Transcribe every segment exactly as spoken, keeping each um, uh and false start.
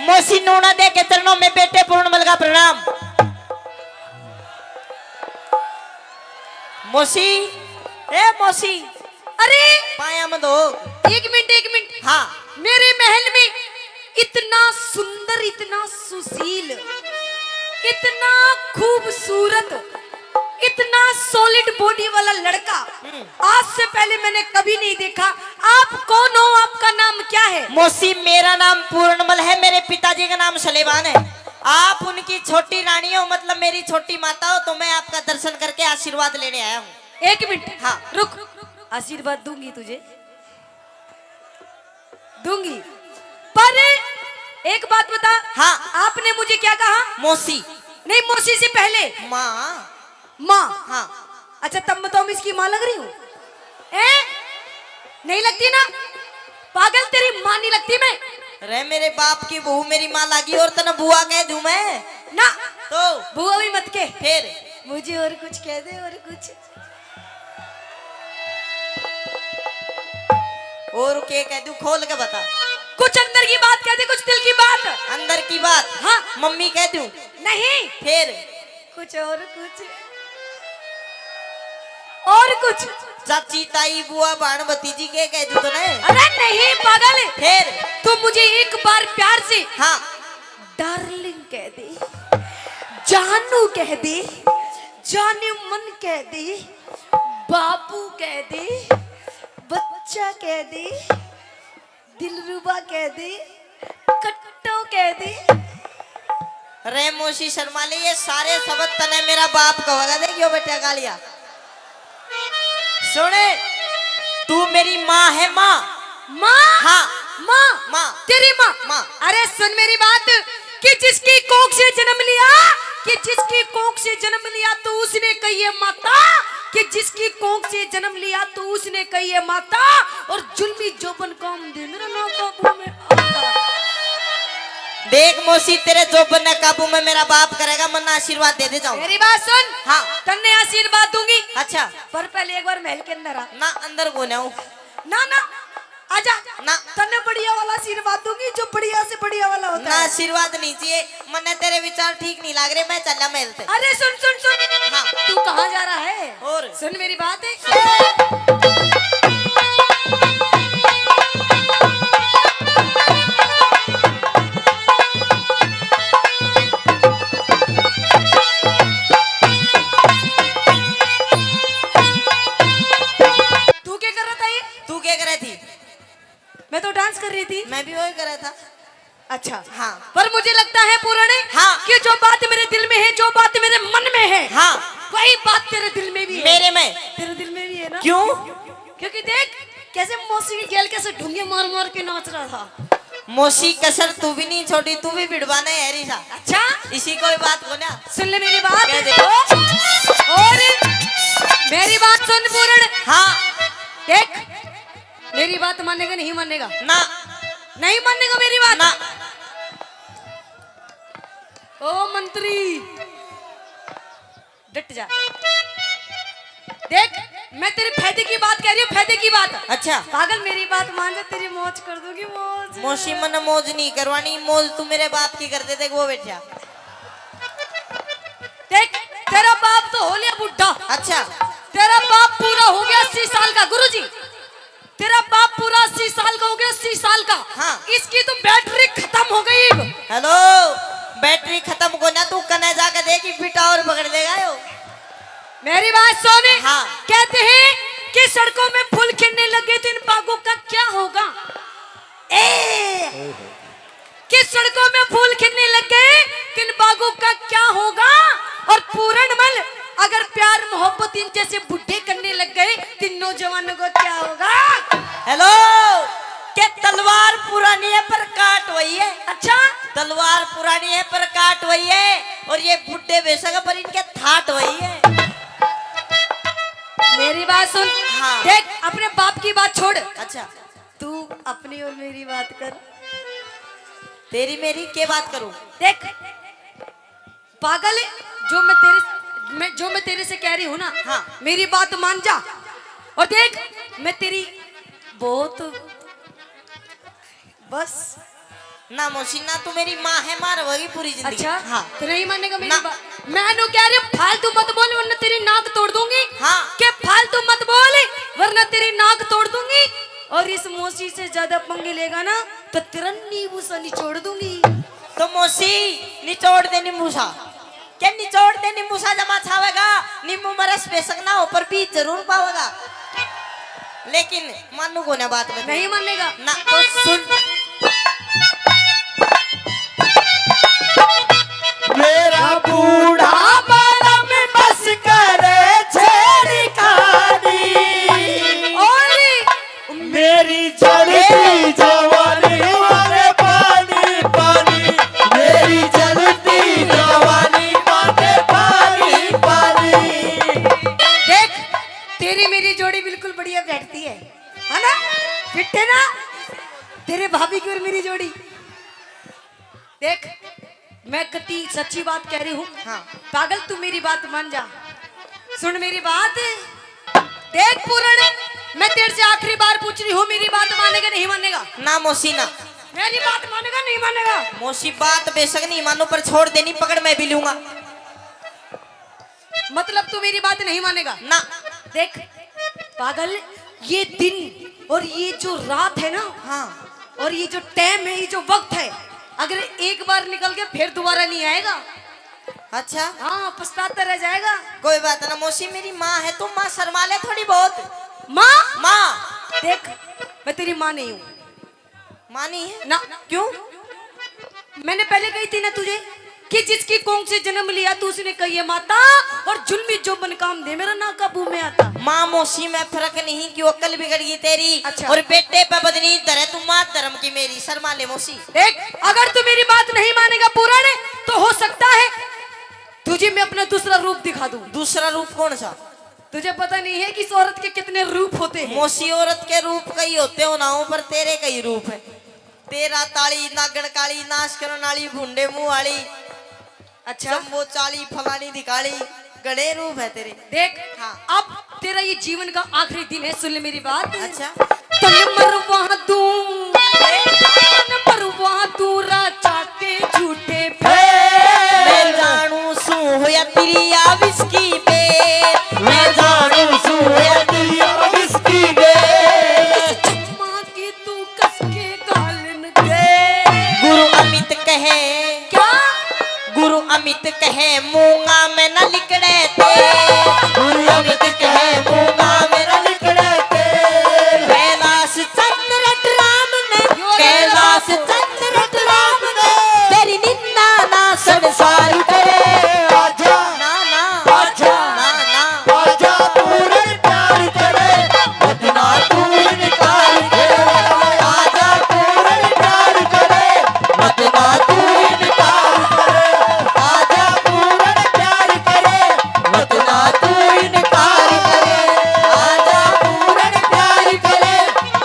मौसी नूना दे के चरणों में बेटे पूर्णमल का प्रणाम। मौसी, ए मौसी। अरे, पाया मत हो। एक मिनट, एक मिनट। हाँ। मेरे महल में इतना सुंदर, इतना सुशील, इतना खूबसूरत, इतना सॉलिड बॉडी वाला लड़का हम्म। आज से पहले मैंने कभी नहीं देखा। आप कौन हो, आपका नाम क्या है? मौसी, मेरा नाम पूर्णमल है, मेरे पिताजी का नाम सलेमान है। आप उनकी छोटी रानी हो, मतलब मेरी छोटी माता हो, तो मैं आपका दर्शन करके आशीर्वाद लेने आया हूँ। एक मिनट। हाँ। रुक, आशीर्वाद दूंगी तुझे, दूंगी, पर एक बात बता। हाँ। आपने मुझे क्या कहा? मौसी। नहीं, मौसी से पहले। माँ। माँ। हाँ। अच्छा, तब मैं तो इसकी माँ लग रही हूँ, हैं? नहीं लगती ना पागल, तेरी माँ नहीं लगती मैं। रे मेरे बाप की बहू मेरी माँ लागी और तने बुआ कह दूं मैं? ना। तो? बुआ भी मत के। फिर? मुझे और कुछ कह दे, और कुछ। और के कह दूं, खोल के बता। कुछ अंदर की बात कह दे, कुछ दिल की बात। अंदर की बात? हाँ। मम्मी कह दूं? नहीं। फिर? कुछ और कुछ। और कुछ। चाची, ताई, बुआ, भाण, भतीजी के कह दूं तने? अरे नहीं पागल। फिर? तू मुझे एक बार प्यार से हाँ। डार्लिंग कह दे, जानू कह दे, जाने मन कह दे, बाबू कह दे, बच्चा कह दे, दिलरुबा कह दे, कट्टो कह दे। रे मौसी शर्मा ले, ये सारे शब्द तने मेरा बाप कहेगा। देखियो बेटा गालिया। सुने, तू मेरी माँ है, माँ। माँ? हाँ। माँ? माँ। तेरी माँ? माँ। अरे सुन मेरी बात, कि जिसकी कोख से जन्म लिया, कि जिसकी कोख से जन्म लिया तो उसने कही है माता, कि जिसकी कोख से जन्म लिया तो उसने कही है माता, और जुल्मी जोबन काम दे मेरा ना काबू में आता। देख मौसी, तेरे जोबन ने काबू में मेरा बाप करेगा, मन्ना आशीर्वाद दे दे जाओ। मेरी बात सुन। हाँ। तन्ने आशीर्वाद दूंगी। अच्छा। पर पहले एक बार महल के अंदर आ। ना, अंदर को ना हूँ। ना, ना, आजा। ना। तन्ने बढ़िया वाला आशीर्वाद दूंगी, जो बढ़िया से बढ़िया वाला होता ना, है। आशीर्वाद नहीं चाहिए, मन्ने तेरे विचार ठीक नहीं लाग रहे, मैं चला महल ते। अरे सुन, सुन, सुन। हाँ। तू कहाँ जा रहा है? और? सुन मेरी बात। तू क्या कर रहा था ये? तू क्या कर रही थी? मैं तो डांस कर रही थी। मैं भी वही कर रहा था। अच्छा। हाँ। पर मुझे लगता है पूरण, हाँ। कि जो बात मेरे दिल में है, जो बात मेरे मन में है, हाँ। वही बात तेरे दिल में भी है। मेरे में। तेरे दिल में भी है ना? क्यों? क्योंकि देख कैसे मौसी की गेल कैसे ढूंगे मार मार के नाच रहा था। मौसी कसर तू भी नहीं छोड़ी, तू भी भिड़वाना है री सा। अच्छा? इसी कोई बात को ना। सुन ले मेरी बात। कह दे। और मेरी बात सुन पूरण। हाँ। देख, मेरी बात मानेगा, नहीं मानेगा? ना। नहीं मानेगा मेरी बात? ना। ओ मंत्री, डट जा। देख, मैं तेरे फायदे की बात कह रही हूँ, फायदे की बात। अच्छा। पागल, मेरी बात मान जा, तेरी मौज कर दूंगी, मौज। मौसी, मन्ने मौज नहीं करवानी, मौज तू मेरे बाप की कर दे, देख वो बैठा। देख, तेरा बाप तो हो लिया बुढ़ा। अच्छा। तेरा बाप पूरा हो गया अस्सी साल का, गुरुजी। तेरा बाप पूरा अस्सी साल का हो गया, अस्सी साल का। हाँ। इसकी तो बैटरी खत्म हो गई। हेलो, बैटरी खत्म को ना, तू कने जाके देख, बेटा और पकड़ लेगा यो। मेरी बात सुन। हाँ। कहते हैं कि सड़कों में फूल खिलने लगे तो इन बागों का क्या होगा? ए, कि सड़कों में फूल खिलने लग गए, तो इन बागों का क्या होगा? और पूरण मल, अगर प्यार मोहब्बत इन जैसे बुढ़े करने लग गए, तो इन नौजवानों को क्या होगा? हेलो, के तलवार पुरानी है पर काट वही है। अच्छा? तलवार पुरानी है पर काट वही है, और ये बुढ़े बेशक पर इनके थाट वही है। मेरी बात सुन। हाँ। देख, अपने बाप की बात छोड़। अच्छा। तू अपनी और मेरी बात कर। तेरी मेरी के बात करूं? देख पागल, जो मैं तेरे, मैं, जो मैं तेरे से कह रही हूँ ना, हाँ। मेरी बात मान जा। और देख, मैं तेरी बहुत, बस। ना मौसी, ना, तू मेरी माँ है, माँ रहोगी पूरी जिंदगी। अच्छा? हाँ। तो नहीं मानेगा मेरी ना। बात? मैं नु कह रही हूँ, फालतू मत बोल, वरना तेरी नाक तोड़ दूंगी। हाँ। के फालतू मत बोल, वरना तेरी नाक तोड़ दूंगी। और इस मौसी से ज्यादा पंगे लेगा ना, तो तेरा नींबू सा निचोड़ दूंगी। तो मौसी, निचोड़ दे नींबू सा। के निचोड़ दे नींबू सा, जमा छावेगा, नींबू में रस बेशक ना हो, पर बीज जरूर पावेगा। लेकिन मानू कोन्या बात में। नहीं मानेगा? ना। तो सुन। मेरा बूढ़ा बालम बस करे छेड़खानी। और मेरी जलती जवानी मांगे पानी, पानी। मेरी जलती जवानी मांगे पानी, पानी। देख, तेरी मेरी जोड़ी बिल्कुल बढ़िया बैठती है, है ना? फिट है ना तेरे भाभी की और मेरी जोड़ी? देख, मैं कति सच्ची बात कह रही हूँ। हाँ। पागल, तू मेरी बात मान जा, सुन मेरी बात। देख पूरण, मैं तेरे से आखिरी बार पूछ रही हूँ, मेरी बात मानेगा, नहीं मानेगा? ना मौसी, ना। मेरी बात मानेगा, नहीं मानेगा? मौसी, बात बेशक नहीं मानू, पर छोड़ देनी पकड़ मैं भी लूंगा। मतलब तू मेरी बात नहीं मानेगा? ना। देख पागल, ये दिन और ये जो रात है ना, हाँ। और ये जो टाइम है, ये जो वक्त है, अगर एक बार निकल के फिर दोबारा नहीं आएगा। अच्छा। हाँ, पछताता रह जाएगा। कोई बात ना मौसी, मेरी माँ है, तू माँ शर्मा ले थोड़ी बहुत। माँ? माँ। देख, मैं तेरी माँ नहीं हूँ। माँ नहीं है? ना। क्यों? मैंने पहले कही थी ना तुझे कि जिसकी कोख से जन्म लिया तू, उसने कही है माता, और जुल्मी जो मन काम दे मेरा ना काबू में आता। माँ मौसी में फर्क नहीं, क्यों अक्ल बिगड़ गई तेरी? अच्छा। और बेटे पे बदनी धरे तू, माँ धर्म की मेरी, शर्मा ले मौसी। देख, अगर तू मेरी बात नहीं मानेगा पूरण, तो हो सकता है तुझे मैं अपना दूसरा रूप दिखा दूं। दूसरा रूप कौन सा? तुझे पता नहीं है कि इस औरत के कितने रूप होते हैं। मौसी, औरत के रूप कई होते हो ना हो, पर तेरे कई रूप है। तेरा ताली, नागण काली, नाश करण वाली, भुंडे मुंह वाली, अच्छा। शंभो चाली, फलानी दिखाली, घणे रूप है तेरे। देख, हाँ। अब तेरा ये जीवन का आखिरी दिन है, सुन ले मेरी बात। अच्छा। तन मरवा दूं, तन मरवा दूं राजा के झूठे पे। मैं जानू सू होया तेरी आ विस्की पे। मैं जानू सू होया तेरी आ विस्की पे। इस चम्मा की तू कस के गालन दे। गुरु अमित कहे। क्या? गुरु अमित कहे, मूंगा में न लिकड़े तेल। गुरु अमित कहे, मूंगा में न लिकड़े तेल। कैलाश चंद्र राम ने, यो रे कैलाश राम। चंद्र राम ने, तेरी निंदा ना संसार करे। आजा। ना, ना। आजा। ना, ना। आजा पूरण प्यार करे, मत ना तू इनकार करे। आजा पूरण प्यार करे, मत ना तू इनकार करे। आजा पूरण प्यार करे, मत ना तू इनकार करे। आजा पूरण प्यार करे,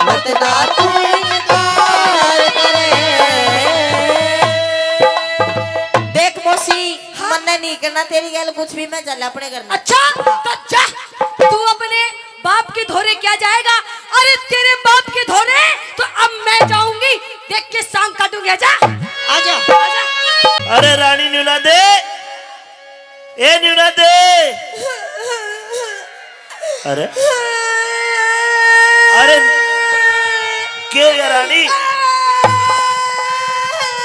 मत ना तू इनकार करे। देख मौसी, हाँ। मन्ने नहीं करना तेरी गैल कुछ भी, मैं चल अपने घर में। अच्छा, तो जा, तू अपने बाप के धोरे क्या जाएगा? अरे तेरे बाप के धोरे तो अब मैं जाऊंगी, देख के सांग काटूंगी। आजा। आजा। आजा। अरे रानी न्यूना दे, ए न्यूना दे। अरे, अरे, के हो गया रानी?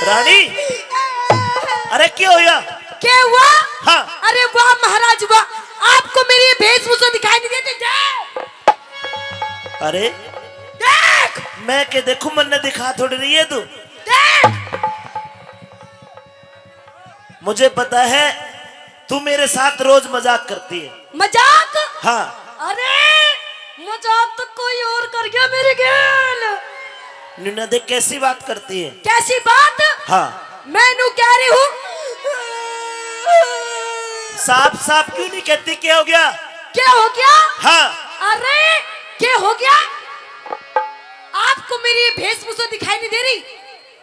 रानी, अरे के हो गया? क्या हुआ? हाँ। अरे वाह महाराज वाह, आपको मेरी ये वेशभूषा दिखाई नहीं देती क्या? अरे देख। मैं के देखूं, मन्ने दिखा थोड़ी रही है तू। देख। मुझे पता है तू मेरे साथ रोज मजाक करती है। मजाक? हाँ। अरे मजाक तो कोई और कर गया मेरे गैल। न्यूना देख कैसी बात करती है। कैसी बात? हाँ। मैं नू कह रही हूँ। साफ साफ क्यों नहीं कहती, क्या हो गया? क्या हो गया? हाँ। अरे क्या हो गया? आपको मेरी ये वेशभूषा दिखाई नहीं दे रही?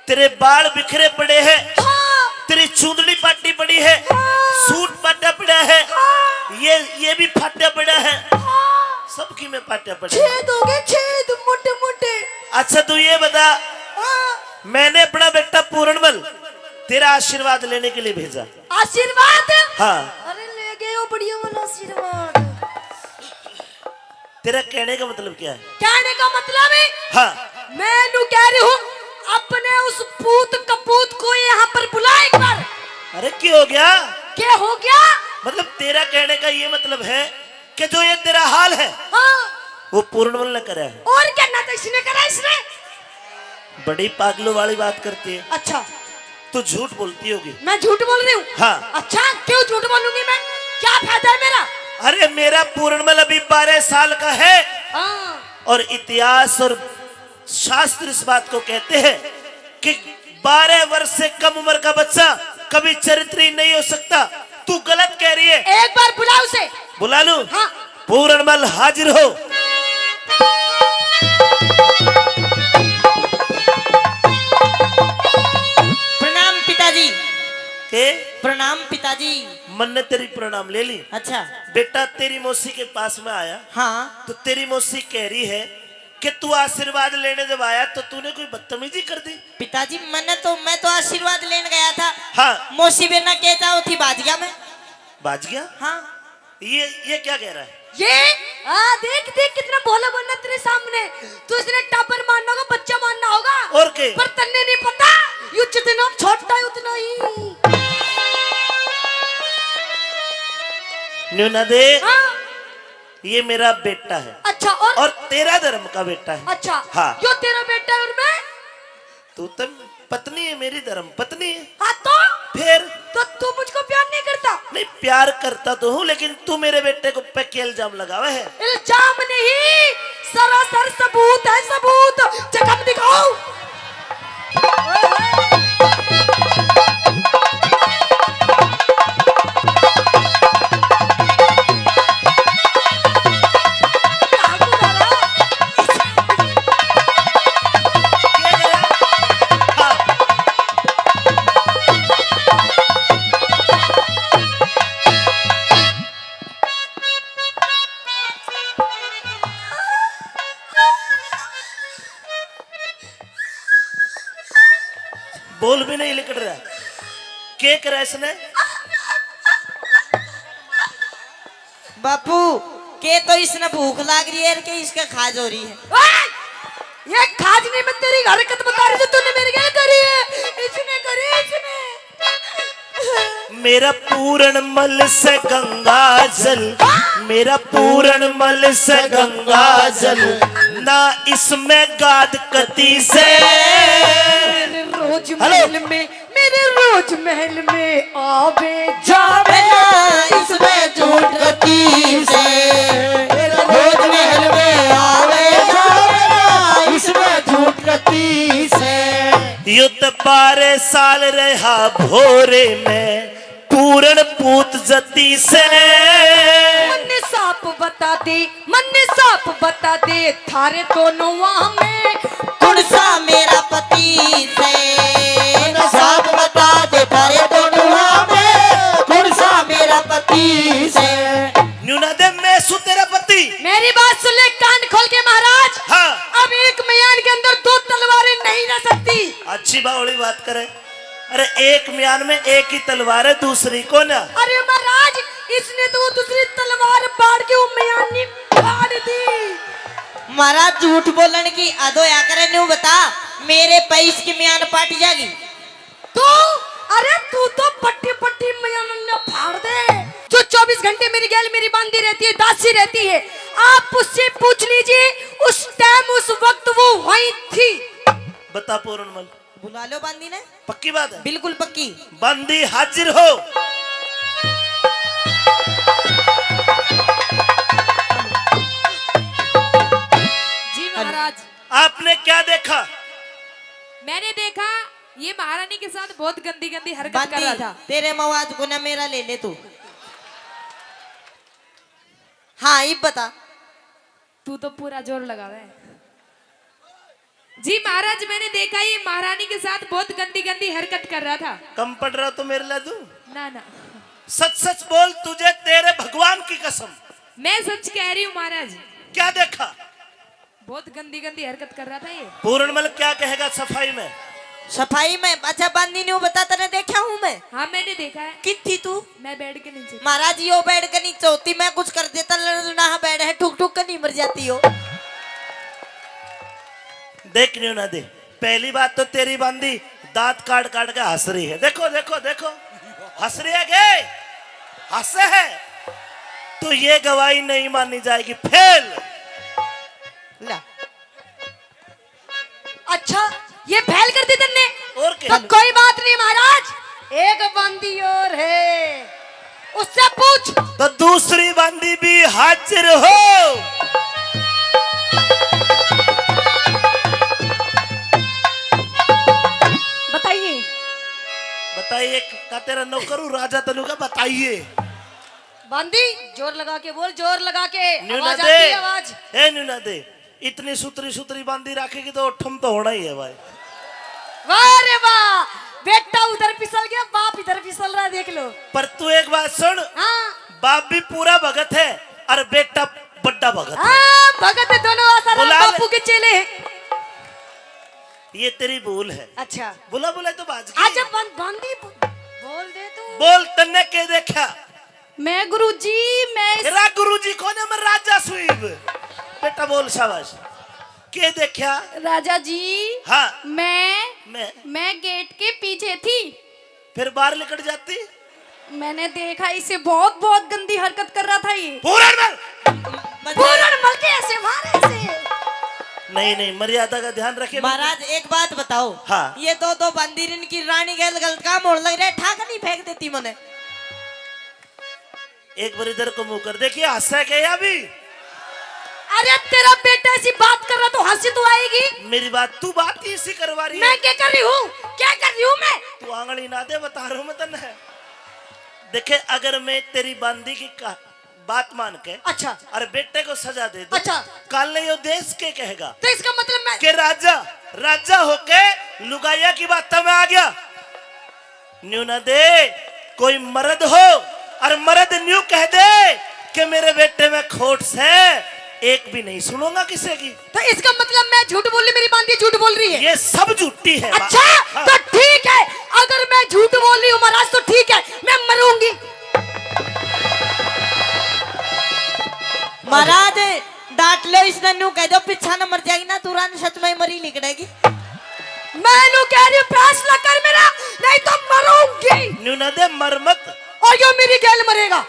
तेरे बाल बिखरे पड़े हैं। हाँ। तेरी चुंदड़ी पाटी पड़ी है। हाँ। सूट पाटा पड़ा है। हाँ। ये, ये भी फाटा पड़ा है। हाँ। सबकी में पाटा पड़ा है। छेद हो गए, छेद मोटे मोटे। अच्छा तू ये बता, हाँ। मैंने अपना बेटा पूरणमल तेरा आशीर्वाद लेने के लिए भेजा। आशीर्वाद? हाँ। अरे, ले गए हो बढ़िया वाला आशीर्वाद। तेरा कहने का मतलब क्या है? कहने का मतलब है, हाँ। मैं नू कह रही हूँ, अपने उस पूत कपूत को यहाँ पर बुला एक बार। अरे, क्या हो गया? क्या हो गया? मतलब, तेरा कहने का ये मतलब है कि जो ये तेरा हाल है, हाँ। वो पूरणमल ने करा है। और क्या, ना तो इसने करा, इसने। बड़ी पागलों वाली बात करती है। अच्छा। तू झूठ बोलती होगी। मैं झूठ बोल रही हूँ? हाँ। अच्छा, क्यों झूठ बोलूंगी मैं? क्या फायदा है मेरा? अरे, मेरा पूरणमल अभी बारह साल का है। हाँ। और इतिहास और शास्त्र इस बात को कहते हैं कि बारह वर्ष से कम उम्र का बच्चा कभी चरित्री नहीं हो सकता। तू गलत कह रही है। एक बार बुला उसे। बुला लूं? हाँ। पूरणमल हाजिर हो। प्रणाम पिताजी। के? प्रणाम पिताजी। मन ने तेरी प्रणाम ले ली। अच्छा। बेटा, तेरी मौसी के पास में आया। हाँ। तो तेरी मौसी कह रही है कि तू आशीर्वाद लेने जब आया तो तूने कोई बदतमीजी कर दी। पिताजी, मैंने तो, मैं तो आशीर्वाद लेने गया था। हाँ। मौसी बेना के चाहो थी, भाज गया मैं। भाज गया? हाँ। ये, ये क्या कह रहा है? ये, आ, देख, देख, कितना भोला बनना तेरे सामने। तू इसने टाबर मानना होगा, बच्चा मानना होगा। और के? पर तन्ने नहीं पता, यू जितना छोटा है उतना ही। न्यू ना दे। हाँ। ये मेरा बेटा है। अच्छा, और? और तेरा धर्म का बेटा है। अच्छा, हाँ। यो तेरा बेटा है और मैं? तू तो पत्नी है, मेरी धर्म पत्नी है। हाँ तो? फिर? तो तू मुझको प्यार नहीं करता? नहीं, प्यार करता तो हूँ, लेकिन तू मेरे बेटे को पे के इल्जाम लगावे है। इल्जाम नहीं, सरासर सबूत है, सबूत। जख्म दिखाओ। बोल भी नहीं लिकड़ रहा। के करा इसने? बापू, के तो इसने भूख लाग रही है, के इसके खाज हो रही है। ओए! ये खाज नहीं, मैं तेरी हरकत बता रही जो तूने मेरे क्या करी है। इसने करी, इसने। मेरा पूरणमल से गंगा जल, मेरा पूरणमल से गंगा जल, ना इसमें गाद कती से। मेरे रोज हेलो। महल में, मेरे रोज महल में आवे जावे ना इसमें झूठ कती से। मेरे रोज महल में आवे जावे ना इसमें झूठ कती से। यो तो बारह साल रहा भोरे में, पूरण पूत जती से। मन्ने साफ बता दे, मन्ने साफ बता दे, थारे दोनों में कौन सा मेरा पति से? मन्ने साफ बता दे, थारे दोनों में कौन सा मेरा पति से? न्यू ना दे, मैं सु तेरा पति। मेरी बात सुन ले कान खोल के महाराज। हाँ। अब एक म्यान के अंदर दो तलवारें नहीं रह सकती। अच्छी बावली बात करे। अरे, एक म्यान में एक ही तलवार है, दूसरी को ना। अरे महाराज, इसने तो वो दूसरी तलवार बाढ़ के वो म्यान नहीं फाड़ दी। महाराज, झूठ बोलने की हद होया करे, न्यू बता, मेरे पे इसकी म्यान पाट जागी। तू, अरे तू तो पट्टी पट्टी म्यान ने फाड़ दे। जो चौबीस घंटे मेरी गैल मेरी बांधी रहती है, दासी रहती है, आप उससे पूछ लीजिए, उस टाइम, उस वक्त वो वहीं थी। बता पूरणमल। बुला लो बांदी ने। पक्की बात है? बिल्कुल पक्की। बांदी हाजिर हो। जी महाराज। आपने क्या देखा? मैंने देखा, ये महारानी के साथ बहुत गंदी गंदी हरकत कर रहा बांदी, था। तेरे मवाज को ना मेरा ले ले तू। हाँ, इब बता। तू तो पूरा जोर लगावे। जी महाराज, मैंने देखा ये महारानी के साथ बहुत गंदी गंदी हरकत कर रहा था। कम पड़ रहा तो मेरे ला दूं? ना, ना। सच सच बोल, तुझे तेरे भगवान की कसम। मैं सच कह रही हूँ महाराज। क्या देखा? बहुत गंदी गंदी हरकत कर रहा था ये। पूरणमल क्या कहेगा सफाई में? सफाई में? अच्छा, बांदी ने वो बता, तने देखा हूँ मैं। हाँ, मैंने देखा है। कित थी तू? मैं बेड के नीचे। महाराज, यो बेड के नीचे होती, मैं कुछ कर देता, लड़ना बेड है, ठुक ठुक के नहीं मर जाती हो। देख न्यू ना दे, पहली बात तो तेरी बांदी दांत काट काट के हंस रही है। देखो, देखो, देखो, हंस रही है के? हंसे है तो ये गवाही नहीं मानी जाएगी, फेल। ला। अच्छा, ये फेल कर दी तन्ने? और क्या? तो कोई बात नहीं महाराज, एक बांदी और है, उससे पूछ। तो दूसरी बांदी भी हाजिर हो। बताइए। बताइए, का तेरा नौकर हूँ राजा तनु का, बताइए। बांदी, जोर लगा के बोल, जोर लगा के। न्यू ना आवाज दे। आती है, आवाज। ए न्यू ना दे, इतनी सुतरी सुतरी बांदी रखेगी तो ओठम तो होना ही है भाई। वाह रे वाह, बेटा उधर फिसल गया, बाप इधर फिसल रहा है, देख लो। पर तू एक बात सुन, हाँ। बाप भी पूरा भगत है और बेटा बड्डा भगत है। हाँ, भगत है दोनों, आसाराम बुला ले। बापू के चेले हैं। ये तेरी भूल है। अच्छा। बुला, बुला तो बाज गई। अच्छा, बं-, बांदी ब-, बोल दे तू। बोल, तन्ने के देखा? मैं गुरुजी, मैं इस तेरा गुरुजी कौन है? मैं राजा सुईब। बेटा बोल, शाबाश। के देखा? राजा जी, हाँ। मैं, मैं। मैं गेट के पीछे थी। फिर बाहर निकल जाती? मैंने देखा, इसे बहुत, बहुत गंदी हरकत कर रहा था ये। पूरण मल। पूरण मल के ऐसे मारे इसे। नहीं, नहीं, मर्यादा का ध्यान रखे। महाराज, एक बात बताओ। हाँ। ये दो, दो बंदीर इनकी रानी गैल गलत काम होने लग रहा है, ठाक नहीं फेंक देती मने? एक बार इधर को मुंह कर, देखिए हंसा क्या अभी? अरे तेरा बेटा ऐसी बात कर रहा तो हंसी तो आएगी। मेरी बात, तू बात ही ऐसी करवा रही है। मैं क्या कर रही हूँ, क्या कर रही हूँ मैं? तू आंगली ना दे, बता रहा हूँ मैं तन्ने। देखे, अगर मैं तेरी बांदी की का-, बात मान के अच्छा। और बेटे को सजा दे दूं, अच्छा। कल यो देश के कहेगा तो इसका मतलब मैं के राजा, राजा होके लुगाइया की बातों में आ गया। न्यू ना दे, कोई मर्द हो और मर्द न्यू कह दे कि मेरे बेटे में खोट से, एक भी नहीं सुनूंगा किसी की। तो इसका मतलब मैं झूठ बोल रही, मेरी बांदी झूठ बोल रही है? ये सब झूठी है। अच्छा, हाँ। तो ठीक है, अगर मैं झूठ बोल रही हूँ महाराज तो ठीक है, मैं मरूंगी। महाराज, डांट लो इसने, न्यू कह दो, पीछा न मर जाएगी ना, तुरंत सच में मरी निकलेगी। मैं न्यू कह रही हूँ, फैसला कर मेरा, नहीं तो मरूंगी। न्यू ना दे, मर मत। और यो मेरी गैल मरेगा।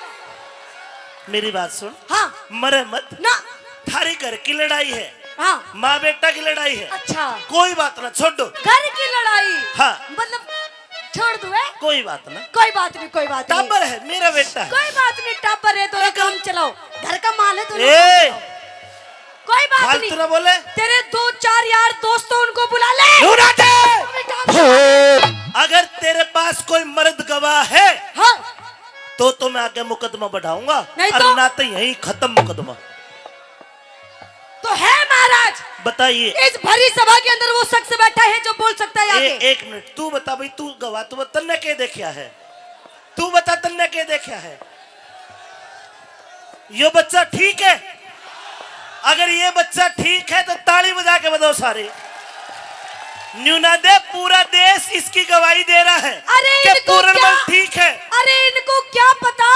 मेरी बात सुन। हाँ। मरे मत। ना। थारी घर की लड़ाई है। हाँ। माँ बेटा की लड़ाई है। अच्छा। कोई बात ना, छोड़ो। घर की लड़ाई? हाँ। मतलब छोड़ दूं, है? कोई बात ना। कोई बात नहीं, कोई बात नहीं। टाबर है, मेरा बेटा है। कोई बात नहीं, टाबर है, दोनों काम चलाओ। घर का माल है, दोनों ए! काम चलाओ। कोई बात नहीं। फालतू ना बोले। तेरे दो चार यार दोस्त हो, उनको बुला ले। न्यू ना दे। अगर तेरे पास कोई मर्द गवाह है, हाँ। तो, तो मैं आगे मुकदमा बढ़ाऊंगा, नहीं और तो? ना तो यहीं खत्म मुकदमा। तो है महाराज। बताइए। इस भरी सभा के अंदर वो शख्स बैठा है जो बोल सकता है ए-, आके। एक मिनट, तू बता भाई, तू गवाह, तू बता, तन्ने के देखा है? तू बता, तन्ने के देखा है? यो बच्चा ठीक है? अगर ये बच्चा ठीक है तो ताली बजा के बताओ सारे। न्यू ना दे, पूरा देश इसकी गवाही दे रहा है अरे कि इनको पूरणमल क्या, ठीक है। अरे इनको क्या पता,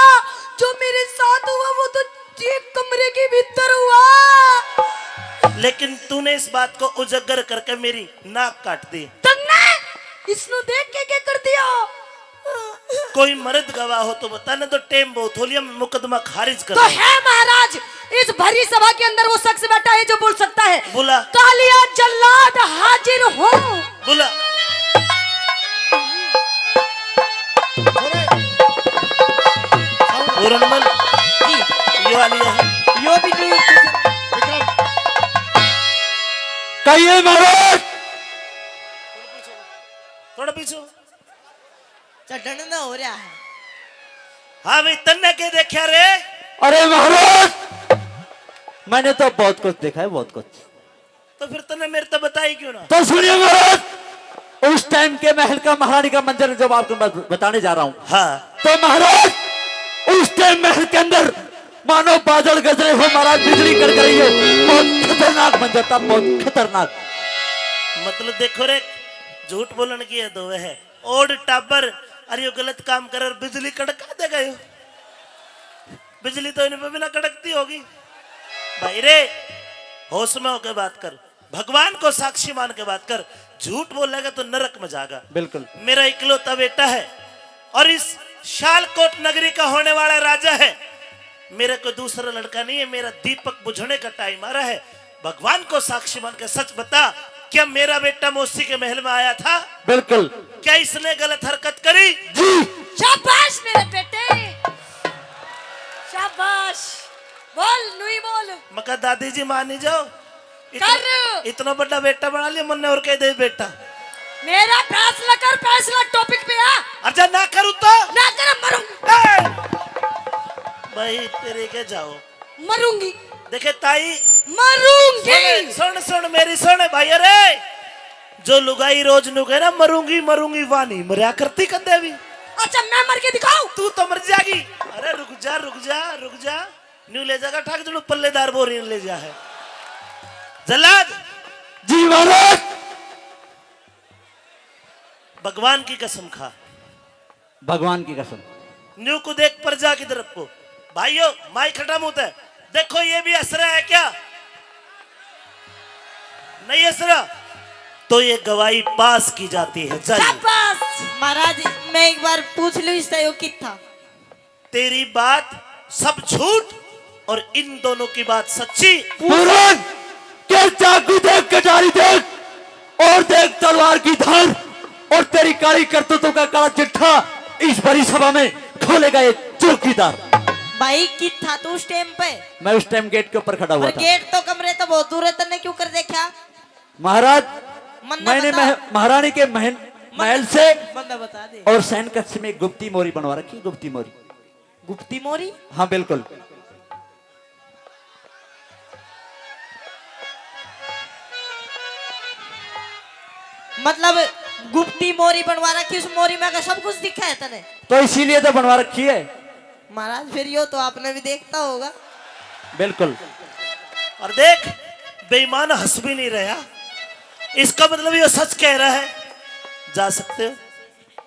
जो मेरे साथ हुआ वो तो एक कमरे के भीतर हुआ। लेकिन तूने इस बात को उजागर करके मेरी नाक काट दी। तन्ने इसनु देख के क्या कर दिया? कोई मर्द गवाह हो तो बता, नहीं तो टेम बहुत हो लिया, मुकदमा खारिज कर तो दूं। है महाराज, इस भरी सभा के अंदर वो शख्स बैठा है जो बोल सकता है। बुला। कालिया जल्लाद हाजिर हो। बुला। पूरणमल। जी। यो आ लिया है। यो भी नहीं। विक्रम। कहिए महाराज। थोड़ा पीछे। चढ़न ना हो रहा है। हाँ भाई, तन्ने के देखा रे? अरे महाराज, मैंने तो बहुत कुछ देखा है, बहुत कुछ। तो फिर तन्ने मेरे तो बताई क्यों ना? तो सुनिए महाराज, उस टाइम के महल का महारानी का मंजर जब आपको मैं बताने जा रहा हूँ। हाँ। तो महाराज, उस टाइम महल के अंदर मानो बादल गरज रहे हो महाराज, बिजली कड़क रही है, बहुत खतरनाक मंजर था, बहुत खतरनाक। मतलब देखो रे, झूठ बोलण की हद होवे है। ओड टाबर, अरे यो गलत काम करे और बिजली कड़का दे गयो। बिजली तो इन पे भी ना कड़कती होगी। भाई रे, होश में होके बात कर, भगवान को साक्षी मान के बात कर। झूठ बोलेगा तो नरक में जाएगा। बिल्कुल। मेरा इकलौता बेटा है और इस शालकोट नगरी का होने वाला राजा है। मेरा कोई दूसरा लड़का नहीं है, मेरा दीपक बुझने का टाइम आ रहा है। भगवान को साक्षी मान के सच बता, क्या मेरा बेटा मौसी के महल में आया था? बिल्कुल। क्या इसने गलत हरकत करी? जी। शाबाश मेरे बेटे, शाबाश। बोल, नुई बोल। मका दादी जी, मान नहीं जाओ। इतना, कर। इतना बड़ा बेटा बना लिया मन्ने और कह दे बेटा। मेरा फैसला कर, फैसला टॉपिक पे आ। अच्छा ना करूँ तो? ना कर, मरूंगी। ए! भाई तेरे के जाओ। मरूंगी। देखे ताई, मरूंगी। सुन, सुन, सुन मेरी सुन भाई, अरे जो लुगाई रोज नु कहे ना मरूंगी मरूंगी, वा नहीं मरया करती कदे भी। अच्छा मैं मर के दिखाऊं? तू तो मर जाएगी। अरे रुक जा, रुक जा, रुक जा। न्यू ले जाएगा ठाक जणू पल्लेदार बोरी ले जा है। जल्लाद। जी महाराज। भगवान की कसम खा। भगवान की कसम। न्यू को देख प्रजा की तरफ को। भाइयों, माइक हटा मुंह ते। देखो ये भी हंस रहा है क्या? नहीं हंस रहा? तो ये गवाही पास की जाती है। जाइए। शाबाश। महाराज, मैं एक बार पूछ लूं इससे, यो कित था? तेरी बात सब झूठ और इन दोनों की बात सच्ची। पूरन, के चाकू देख, कटारी देख और देख तलवार की धार और तेरी काली करतूतों का काला चिट्ठा इस बड़ी सभा में खोलेगा ये चौकीदार। भाई, कित था तू उस टाइम पे? मैं उस टाइम गेट के ऊपर खड़ा हुआ और था। गेट तो कमरे तो बहुत दूर है, तन्ने क्यों कर देखा? महाराज, मन्ना मैंने बता। मह-, महारानी के महन-, मन्ना, महल से मन्ना बता दे। और शयन कक्ष में गुप्ती मोरी बनवा रखी, गुप्ती मोरी। गुप्ती मोरी? हाँ, बिल्कुल। मतलब, गुप्ती मोरी बनवा रखी, उस मोरी में का सब कुछ दिखा है तने? तो इसीलिए तो बनवा रखी है। महाराज, फिर यो तो आपने भी देखता होगा। बिल्कुल। और देख, बेईमान हंस भी नहीं रहा, इसका मतलब यो सच कह रहा है। जा सकते हो।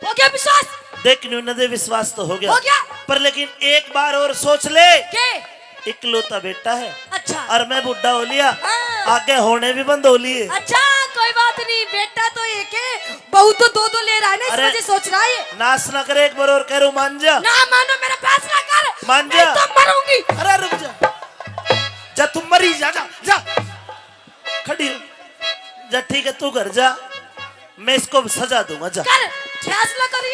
हो गया विश्वास? देख न्यू नदे, विश्वास तो हो गया। हो गया। पर लेकिन एक बार और सोच ले। के? इकलौता बेटा है। अच्छा। और मैं बुढ़ा हो लिया, हाँ। आगे होने भी बंद हो लिए। अच्छा, कोई बात नहीं, बेटा तो एक है, बहू तो दो दो ले रहा है ना, इस अरे, वजह सोच रहा है। नाश ना करे, एक बार और कह रहा हूँ, मान जा। ना मानो, मेरा फैसला कर। मान नहीं जा। तो मरूंगी। अरे रुक जा, जा तू मरी जा, जा, जा। खड़ी हो। जा ठीक है, तू घर जा, मैं इसको सजा दूंगा। जा। कर, फैसला करिए।